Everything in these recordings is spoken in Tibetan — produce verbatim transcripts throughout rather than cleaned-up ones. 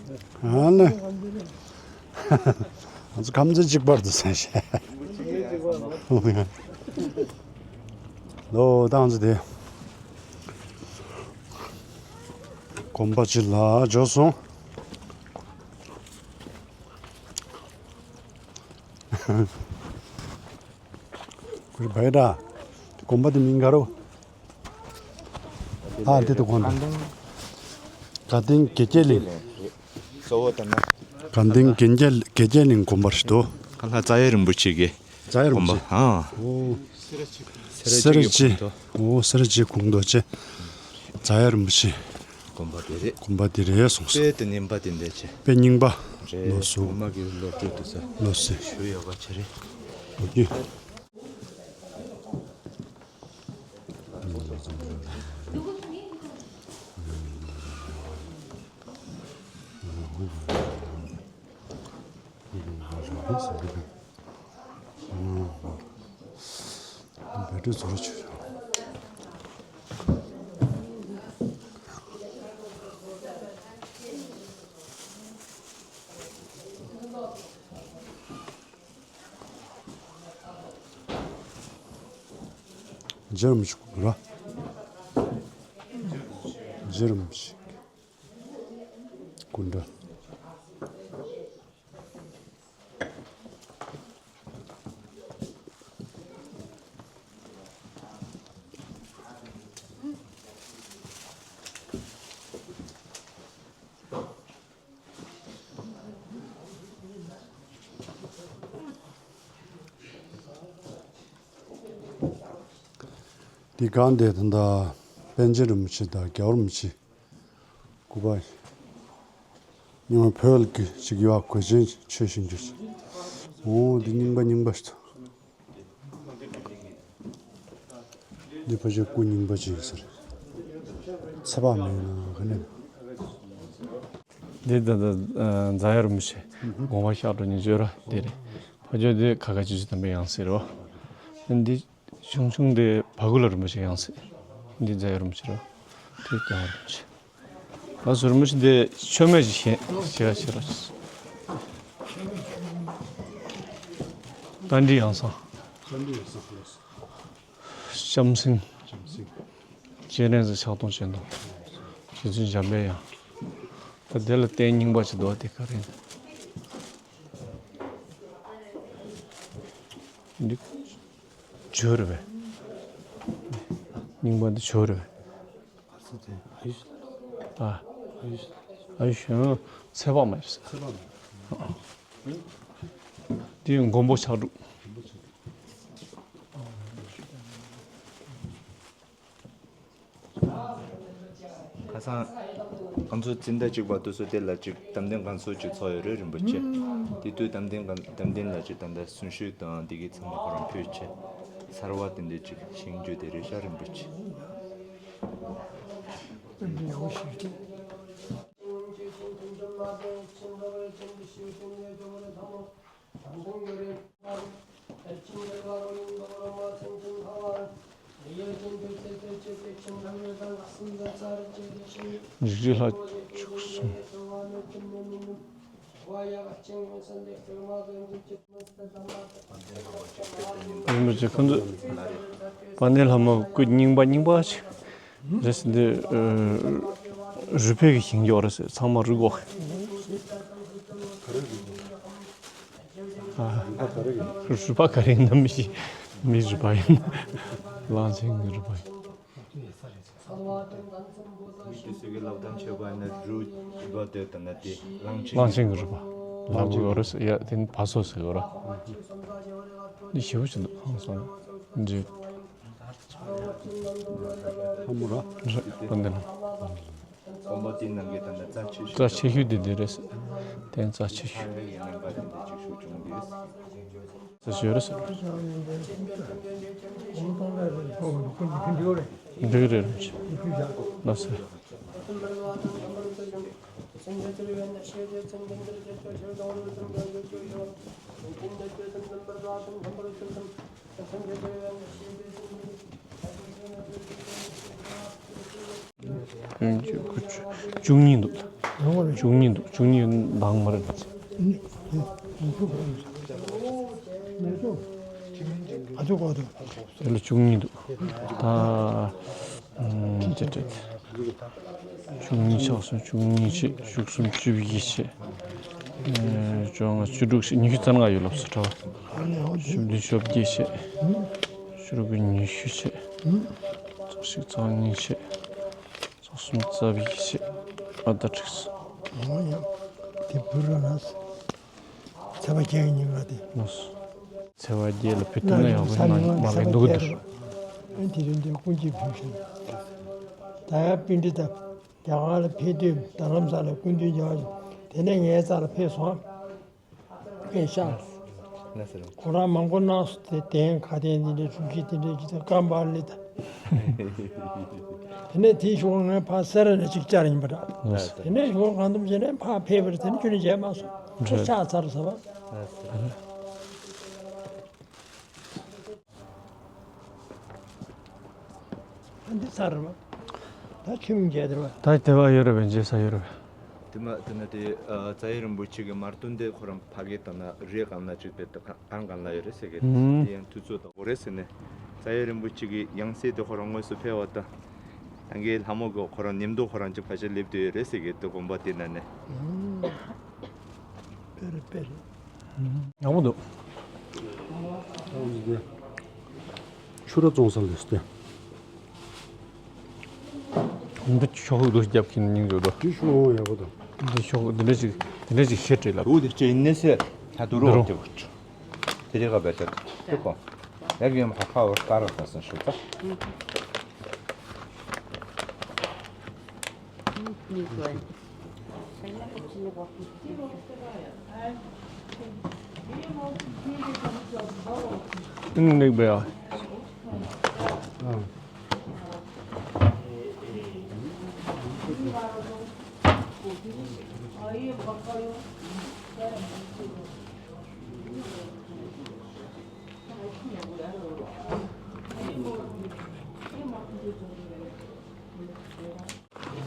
ཨ་ནི། ང་ཚོ་ཁམས་ཚན་གཅིག་པར་དུ་ཟེར་བཤད། ལོ་ཏང་ཙི་དེ། གོམ་པ་གཅིག་ལ་འབྱོར་སོང་། ཁུར་བའི་ར། གོམ་པ་དེ་མིང་ག་རོ། ཨ་དེ་དུ་གོན། དགའ་ལྡན་དགེ་རྒྱས་གླིང་། གཙོ་བོ་དེ་ན། དགའ་ལྡན་དགེ་རྒྱས་དགེ་རྒྱས་གླིང་དགོན་པ་རེད་དོ། ཁ་ལྷ་རྩ་བའི་རིན་པོ་ཆེ་གི། རྩ་བའི་རིན་པོ་ཆེ། ཨ། ཨོ། སེ་ར་བྱེས། ཨོ་སེ་ར་བྱེས་གུང་རྡོ་རྗེ། རྩ་བའི་རིན་པོ་ཆེ། དགོན་པ་དེ་རེད། དགོན་པ་དེ་རེད་གསུངས་སོང་། དཔེ་དེ་རྙིང་པ་དེ་འདྲ་ཆེ། དཔེ་རྙིང་པ། རེད། ལོ་སུ། ངོ་མ་གི་ལོ་སྤྲོད་དུ་ས། ལོ་སེ། ཞུ་ཡག་པ་ཆེ་རེད། ལོ་རྒྱུས། བེ་ཏྲི་ཚོར་ཆུ། རྗེ་རིན་པོ་ཆེ་སྐུ་འདྲ། རྗེ་རིན་པོ་ཆེ་སྐུ་འདྲ། འདི་གང་དེ་ད་ལྟ་པཎ་ཆེན་རིན་པོ་ཆེ་དང་རྒྱལ་བ་རིན་པོ་ཆེ་སྐུ་པར། ཉི་མ་བོད་ཀྱི་ཅིག་ཡོད་གོས་ཆེན་ཆོས་ཞུ་རྒྱུ། འོ་འདི་རྙིང་པ་རྙིང་པ་ཞིག་འདུག་འདི་ཕལ་ཆེར་སྐུ་རྙིང་པ་ཅིག་ཟེར། ཚེ་དཔག་མེད་ན་ག་ནས། འདི་ད་ལྟ་རྫ་ཡ་རིན་པོ་ཆེ་དགོངས་པ་ཤར་འགྲོ་ཉིན་བརྗོད་ར་འདི་རེད། ཕ་ཇོ་འདི་ཁ་ཁ་ཅིག་ཅིག་དམ་པའི་ཡང་སྲིད་རོ། འདི་ཆུང་ཆུང་འདི་བ་གུ་ལ་རིན་པོ་ཆེ་ཡང་སྲིད། འདི་རྫ་ཡ་རིན་པོ་ཆེ་རོ། འདི་རྒྱལ་བ་རིན་པོ་ཆེ། ལགས་སོ། རིན་པོ་ཆེ་འདི་མཆོད་མེ་ཅིག་བཞེས་བཞེས་བཞེས་རོགས། རྟ་མགྲིན་ཡང་གསང་། རྟ་མགྲིན་ཡང་གསང་། ལགས་སོ། ལྕམ་སྲིང་། ལྕམ་སྲིང་། སྤྱན་རས་གཟིགས་ཕྱག་སྟོང་སྤྱན་སྟོང་། རྗེ་བཙུན་འཇམ་པའི་དབྱངས། ད་དེ་ལ་རྟེན་རྙིང་པ་ཅིག་འདུག་དེ་ག་རེ་ཡིན། འདི་ཇོ་རེད་པས། རྙིང་པ་འདི་ཇོ་རེད་པས། ཨ། ཨ་ཡུ་ཤི། ཨ། ཚེ་དཔག་མེད། ཚེ་དཔག་མེད། འདི་མགོན་པོ་ཕྱག་དྲུག་ཁ་སང་ང་ཚོ་འཛིན་གྲྭ་གཅིག་པ་དེ་ཚོ་དེ་ལ་ཅིག་དམ་ལྡན་སྒང་ཚོགས་ཅིག་ཚོགས་ཡོད་རེད། རིན་པོ་ཆེ། དེ་དུས་དམ་ལྡན་སྒང་དམ་ལྡན་ལ་ཅིག་ད་ལྟ་གསོལ་ཞུགས་དང་འདི་གི་ཚང་མ་ཁོ་རང་ཕུལ་བྱས། ཚར་བ་དེ་འདྲ་ཅིག་བཞེངས་རྒྱུ་དེ་རེད་ཤག་རིན་པོ་ཆེ། རིག་རིག་ལྷ་བཅུ་གསུམ། རིན་པོ་ཆེ་ཁོང་ཚོ་དཔལ་ལྡན་ལྷ་མོ་སྐུ་རྙིང་པ་རྙིང་པ་ཞིག་རེད་ཟེར། འདི་རུས་སྦལ་གྱི་ཞིང་འཇོག་རེད་ཟེར། ཚང་མ་རུས་གོ། ཨ། རུས་པ་ག་རེ་ཡིན་ན་མི་ཤེས། མི་རུས་པ་ཡིན། གླང་ཆེན་གྱི་རུས་པ་ཡིན། དེ་སུ་གི་ལབ་དང་ཆོས་པ་ནི་རུས་པ་དེ་དང་ནི་དེ་གླང་ཆེན། གླང་ཆེན་གྱི་རུས་པ། ལབ་དགོས་རེད་ཟེར། ཡ་དེ་ནི་བ་སོ་ཟེར་དགོས་རེད། འདི་ཞེ་པོ་ཞིག་འདུག་ཧང་སང་། འདི། ལྷ་མོ་ར། རེད། དཔལ་ལྡན་ལྷ། དགོན་པ་དེའི་ནང་གི་ད་ལྟ་རྩ་ཆེ་ཤོས། རྩ་ཆེ་ཤོས་དེ་འདི་རེད། དེ་རྩ་ཆེ་ཤོས། ཚན་རིག་གི་རྣམ་པ་དེ་འདྲ་ཅིག་ཞུ་བྱུང་འདུག་རྩ་ཆེ་རེད་ཟེར། འགྲིག་རེད་རེད། ལགས་སེ། བཅུ་གཉིས་འདུག་བཅུ་གཉིས་འདུག་བཅུ་གཉིས་འདང་མ་རེད། དེ་ལ་བཅུ་གཉིས་འདུག་ད། ཨུམ། དེ་དེ། བཅུ་གཉིས་ཆགས་སོང་། བཅུ་གཉིས་བྱས། བཅུ་གསུམ། བཅུ་བཞི་བྱས། ཨེ། བཅོ་ལྔ། བཅུ་དྲུག་བྱས། ཉི་ཤུ་རྩ་ལྔ་ཡོད་ལབ་སོང་། གྲྭ་བ། བཅུ་བདུན། བཅོ་བརྒྱད་བྱས། བཅུ་དྲུག་གི། ཉི་ཤུ་བྱས། རྩ་གཅིག་རྩ་གཉིས་བྱས། རྩ་གསུམ། རྩ་བཞི་བྱས། ཨ། ད་འགྲིག་སོང་། འོ་ཡ། དེ་བུ་ར་ལ། ཚེས་པ་བརྒྱད་ཀྱི་ཉིན་ཀ་དེ། ལགས་སོ། ཚེས་པ་བརྒྱད་ལ་བུ་ཐུག་ན་ཡག་པོ་ཡིན་ན་མ་རེད་འདུག་གི་འདུག་ཨ། དེ་རིང་འདིར་སྐུ་མཁྱེན་ཕེབས་ཤིང་། ད་ཡང་པཎྜི་ཏ་རྒྱ་གར་ལ་ཕེབས་དུས། རྡ་རམ་ས་ལ་སྐུ་མདུན་རྒྱལ་བ་ཞིག་དེ་ནས་ངའི་རྩ་ལ་ཕེབས་སོང་། ཕེབས་ཤག་ཁོ་རང་མང་པོ་གནང་སོང་། དེ་གདན་ཁ་གདན་དེ་འདྲའི་གྲུ་བཞི་དེ་འདྲའི་ཅིག་དང་། ཀམ་པ་ལི་དང་། དེ་ནས་དེའི་གཞུག་ང་ཕར་སེ་ར་ནས་ཅིག་བཅར་ཡིན་པ་འདྲ། དེ་ནས་གཞུག་གང་འདོམ་བྱས་ནས་ཕར་ཕེབས་པ་རེད། དེ་ནས་ཁྱོད་ནས་མཇལ་མ་སོང་། ཁོ་ཕྱག་འཚལ་ཟེར་བ། ཨ། འདི་ཚར་བ། ད་ཁྱིམ་མཇལ་དེ་བ། ད་དེ་བ་ཡོད་རེད་པས། མཇལ་ས་ཡོད་རེད་པས། དེ་མ་དེ་ན་དེ། ཨ། རྩ་བའི་རིན་པོ་ཆེ་གི་མར་སྟོན་དེ་ཁོ་རང་ཕ་གི་དང་ན་རེ་གང་ན་ཅིག་དེ་ད་གང་གང་ན་ཡོད་རེད་ཟེར་གི། ཨུམ། དེ་ཡང་དུས་ཚོད་དང་པོ་རེད་ཟེར་ནས། རྩ་བའི་རིན་པོ་ཆེ་གི་ཡང་སྲིད་དེ་ཁོ་རང་དངོས་སུ་ཕེབས་པ་དང་། ད་གའི་ལྷ་མོ་གི་ཁོ་རང་ཉིན་དུ་ཁོ་རང་ཅིག་ཕལ་ཆེར་སླེབས་དུས་ཡོད་རེད་ཟེར་གི། དེ་དགོན་པ་དེ་ན་ནས། ཨུམ། དཔེ་རེད། དཔེ་རེད། ཡག་པོ་འདུག་ཆུ་ར་བཙོང་ས་ལས་སྟེ། འདི་ཤོག་ཁུག་འདུག་རྒྱབ་ཀྱི་སྙིང་རུས་འདུག་འདི་ཤོག་ཁུག་ཡག་པོ་འདུག་འདི་ཤོག་ཁུག་འདི་འདྲ་ཞིག་འདི་འདྲ་ཞིག་ཤེས་བྲིས་ལ། འདུག་འདི་ཅེ་ནེ་སེ་ད་དུ་རོ་འདུག་རོ། དེ་རེ་ག་བེ་ཤ་ཐུག་གོ། ཡག་གི་ཡོད་མ་ཁ་ཁ་བར་ཀ་ར་ད་སན་ཤུ་ད། ཨིན་ནིག་བེ་ཨ།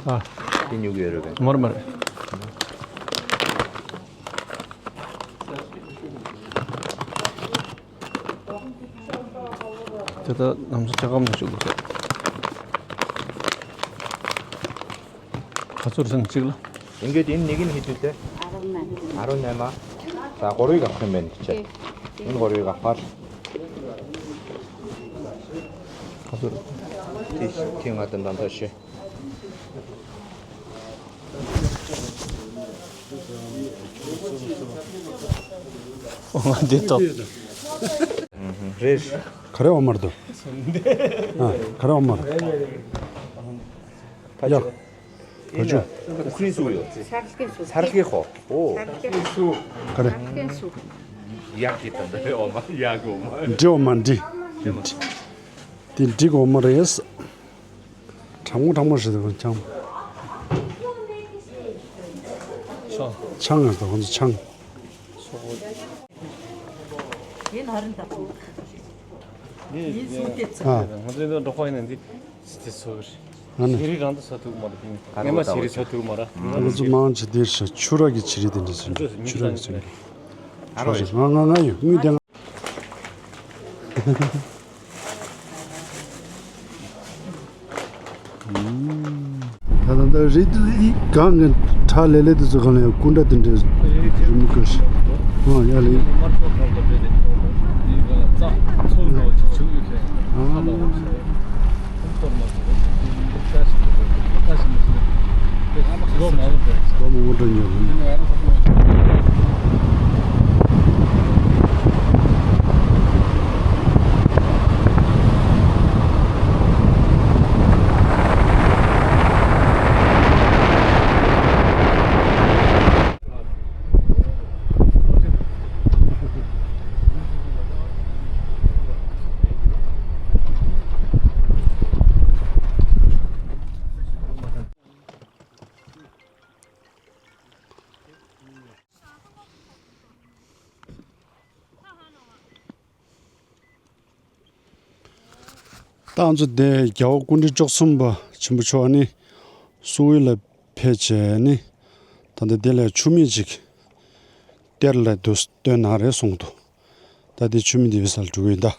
ཨ། དེ་ཉོ་གི་ཡོད་རེད་པས། མ་རེད་མ་རེད། དེ་ལྟར་ལམ་སང་ཇ་སྐམ་ནང་བཞུགས་དགོས་ས། ག་ཚོད་རེད་ཟེར་ན་གཅིག་ལ། ཡིན་གྱི་དེ་ནི་གིན་ཧི་དུས་ཏེ། ཨ་རོ་ནེ་མ། ད་གོ་རུའི་ག་ཁོན་མེན་ཅེ། ཡིན་གོ་རུའི་ག་ཕར། ག་ཚོད་རེད། དེ་དེ་ང་དེ་འདང་ད་ཤེ། ཨོ་ང་འདི་ལྟོ། རེད། ག་རེ་འོ་མར་འདུག་ཨ། ག་རེ་འོ་མར། ཡ། བ་ཅུ། ཚར་སྐད་སུ། ཚར་སྐད་ཧོ། ཨོ། ཚར་སྐད་སུ། ག་རེ། ཚར་སྐད་སུ། ཡག་གི་ད་འདི་འོ་མ་ཡག་གི་འོ་མ། འབྲི་འོ་མ་འབྲི། འདི་འབྲི་གི་འོ་མ་རེད། གྲང་མོ་གྲང་མོ་ཞིག་འདུག་ཆང་། ཆང་ང་ཚོ་ཆང་། ཡིན་ཧ་རིན་ད་པོ། ཡིན་སུ་ཏེ་ཚ། ང་ཚོའི་འདི་འབྲོག་པ་ཡིན་ན་འདི་སི་ཏེ་ཚོ་གི་རེད། ཨ་ནི། ཤེས་རིག་རང་དུ་ཚོ་ཐུག་མ་རེད། ངས་མ་ཤེས་རིག་ཚོ་ཐུག་མ་རེད། ང་ཚོ་མང་ཆེ་འདིར་ཤ་ཆུ་ར་གི་ཆི་རི་དེ་འདྲ་ཚོ་ཆུ་ར་གི་ཚོ་ཨ་རོ། ང་ང་ང་ཡོད་དངུལ་དེ། ད་ད་ད་རི་དུ་ཡི་གང་གི་ཁྲ་ལེ་ལེ་དེ་ཚོ་གང་ལ་ཡང་སྐུ་འདྲ་དེ་འདྲ་རི་མོ་བཀོད་ཤག་ཨ་ཡ་ལེ། ད་ང་ཚོ་དེ་རྒྱལ་བ་སྐུ་ཕྲེང་བཅུ་གསུམ་པ་ཆེན་པོ་མཆོག་ནི་སུ་ཝེ་ལ་ཕེབས་བྱས་ནི། ད་ལྟ་དེ་ལ་ཆུ་མིག་ཅིག་གཏེར་ལ་དུ་བཏོན་གནང་རེད་གསུངས་འདུག་ད་དེ་ཆུ་མིག་དེ་ཡོད་སར་འགྲོ་གི་ཡིན་ད།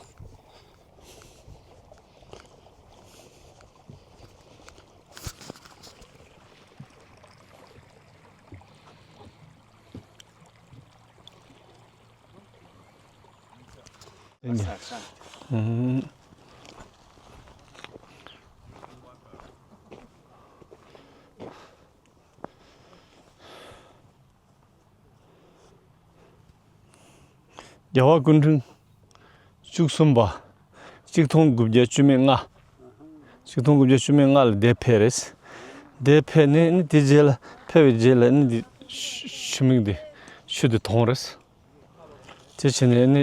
རྒྱལ་བ་སྐུ་ཕྲེང་བཅུ་གསུམ་པ། གཅིག་སྟོང་དགུ་བརྒྱ་བཅུ་མེད་ལྔ། གཅིག་སྟོང་དགུ་བརྒྱ་བཅུ་མེད་ལྔ་ལ་འདིར་ཕེབས་རེད། འདིར་ཕེབས་ནས་ནི་དེ་རྗེས་ལ་ཕེབས་པའི་རྗེས་ལ་ནི་འདི་ཆུ་མིག་འདི་ཆུ་འདི་ཐོན་རེད། དེ་བྱས་ནས་ནི་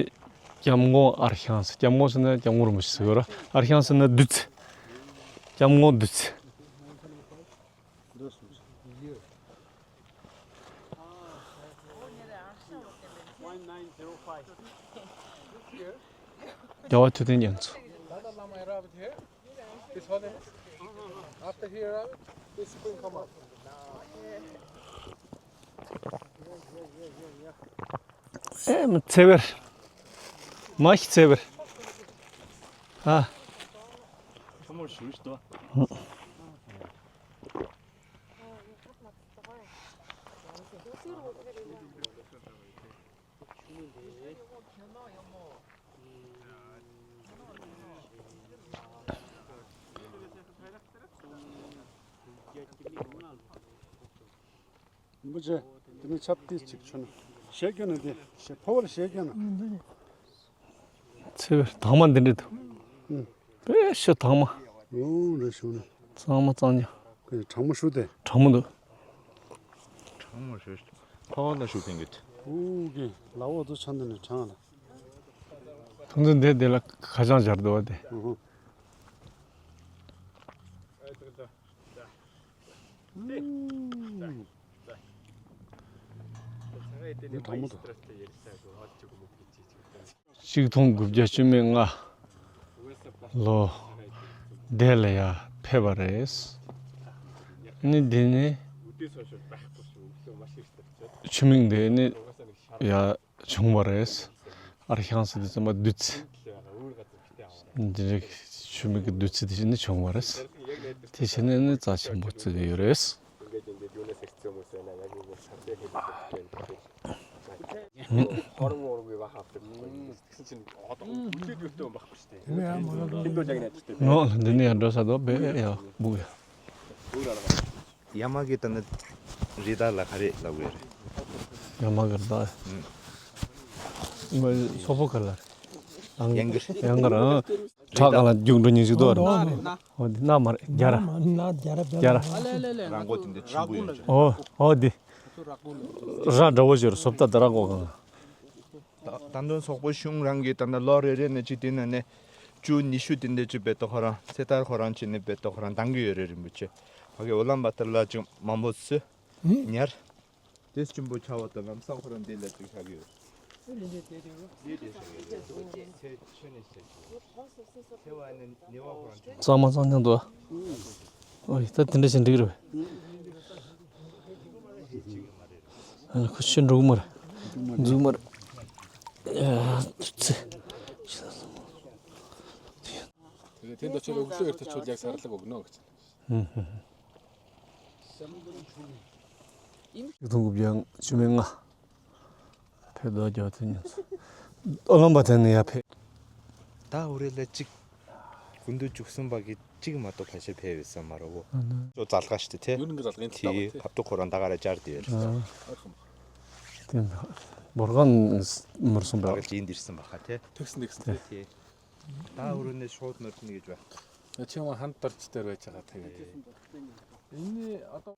སྐྱབས་མགོན་ཨར་ཤང་ཟེར། སྐྱབས་མགོན་ཟེར་ན་སྐྱབས་མགོན་རིན་པོ་ཆེ་ཟེར་གི་རེད། ཨར་ཤང་ཟེར་ན་བདུད་རྩི། སྐྱབས་མགོན་བདུད་རྩི། རྒྱལ་བ་ཐུབ་བསྟན་རྒྱ་མཚོ། This holy. After here, uh, this spring come up. ཨེ་མ་ཚེ་བེར། མ་ཤི་ཚེ་བེར། ཨ། ཁྲོ་མོར་ཞུ་ཞུ་དོ། རིན་པོ་ཆེ། དེ་ནས་ཆབ་ཏིས་ཅིག་མཆོད་ན། ཞལ་སྐྱོན་ན་དེ་ཞལ་ཕོ་བར་ཞལ་སྐྱོན་ན། ཚེ་བེར་དྭངས་མ་འདི་འདྲ་འདུག་ཨུ། དཔེ་ཤ་དྭངས་མ། ཨོ་རེ་ཞུ་ན། གཙང་མ་གཙང་ཉག་ཁོས་གྲང་མོ་ཞུ་དེ། གྲང་མོ་འདུག་གྲང་མོ་ཞུ། ཕ་བ་ན་ཞུ་ཕན་གི། ཨོ་གི་ལ་འོ་དུ་ཆ་འདི་ནས་གྲང་ལ། ཐུང་ཐུང་འདི་འདི་ལ་ཁ་བྱང་སྦྱར་འདུག་བ་དེ། ཨུ་ཧུ། འདི་གྲང་མོ་འདུག་གཅིག་སྟོང་དགུ་བརྒྱ་བཅུ་མེད་ལྔ་ལོ་འདི་ལ་ཡར་ཕེབས་པ་རེད། ནི་འདི་ནི་ཆུ་མིག་འདི་ནི་ཡར་བྱུང་བ་རེད། ཨར་ཤང་ཟེར་དུས་ཙམ་པ་བདུད་རྩི། འདི་རིགས་ཆུ་མིག་གི་བདུད་རྩི་དེ་བཞིན་ནི་བྱུང་བ་རེད། དེ་བཞིན་ནི་རྩ་ཆེན་པོ་བརྩི་གི་ཡོད་རེད། ནོ་འདི་ནས་ཡར་འགྲོ་ས་དོ་བེ་ཡ་སྦུག་ཡ། ཡ་མ་གི་ད་ནི་རི་དྭགས་ལ་ག་རེ་ལབ་ཡོད་རེད། ཡ་མ་གི་རི་དྭགས། ང་སོག་པོ་ག་ལ་རེད། ཡང་གི་ཡང་གི་རང་། བྲག་སྒང་ལ་རྒྱུག་འགྲོ་ཉིན་ཞིག་འདུག་རེད། འོ་འདི་ན་མ་རེད་རྒྱ་ར། རྒྱ་ར། རང་མགོ་དེ་འདི་ཆེན་པོ་ཡོད་ཅིང་། འོ་འོ་འདི། ར་འདྲ་བོ་ཞིག་རེད་སོབ་ཏ་ད་ར་མགོ་གང་། ད་ད་དུང་སོག་པོ་གཞུང་རང་གིས་ད་ལྟ་ལོ་རེ་རེ་ནས་ཅིག་དེ་ནས་ནས་བཅུ་ཉི་ཤུ་དེ་འདྲ་ཅིག་བེད་ཏོ་ཁོ་རང་ཚེ་ཐར་ཁོ་རང་ཅིག་ནས་བེད་ཏོ་ཁོ་རང་འདང་གི་ཡོད་རེད་རིན་པོ་ཆེ། ཕ་གི་ཨོ་ལམ་བ་ཏར་ལ་ཅིག་མང་པོ་སུ་ཉར། དེ་སྐྱིན་པོ་ཆ་བ་དང་ལམ་སང་ཁོ་རང་དེ་ལ་ཅིག་ཆགས་ཡོད། དེ་དེ་ཆགས་ཡོད་ཚེ་ཆོས་ནས་ཆགས་ཡོད། ཚེ་བ་ནི་ནི་བ་ཁོ་རང་ཅིག་གཙང་མ་གཙང་རྐྱང་འདུག་ཨ། ཨོ་ད་དེ་འདྲ་ཞིག་འགྲིག་རེད། ཨ་ནི་ཁོ་ཤི་འགྲོ་གི་མ་རེད། འཛུགས་མ་རེད། ཡ་ཚེ། དེ་དེ་འདྲ་ཆོས་ལ་འུ་ཚོ་ཡར་ཐག་ཆོད་རྒྱག་ས་ར་ལ་བོག་ནོ་གི་ཚེ། ཧུམ་ཧུམ། ཆིག་སྟོང་དགུ་བརྒྱ་བཅུ་མེད་ལྔ། ཕེབས་རྡོ་རྒྱག་དུས་ཉིན་སུ། ཨོ་ལམ་པ་དེ་ནས་ཡར་ཕེབས། ད་འུ་རེ་ལ་གཅིག་སྐུ་མདུན་བཅུ་གསུམ་པ་གི་གཅིག་མ་གཏོགས་ཕལ་ཆེར་ཕེབས་ཡོད་ས་མ་རེད་བོ། ཨ་ནི། ཅོ་ཙལ་ཁ་ཞིག་ཏུ་ཐེ། ཡུན་གི་ཙལ་ཁན་ཐེ་ཐེ་ཕབ་ཏུ་ཁོ་རང་ད་ག་ར་བཅར་ཏེ་ཡོད་རེད། ཨ། དེ་འདྲ། འབོར་གང་མར་སོང་པ། ད་ག་ཅིག་འདིར་སོང་པ་ཁ་ཐེ། ཐུགས་སུ་འདུག་སྟེ། ཐེ། ད་འུ་རུ་ནས་ཤོད་མར་ཐུན་གྱི་ཅོ། ཆེ་བ་ཧན་ཏར་ཅི་ཏར་བའི་ཆ་ག་ཐེ། ཡིན་ནི་ཨ་ཏོ།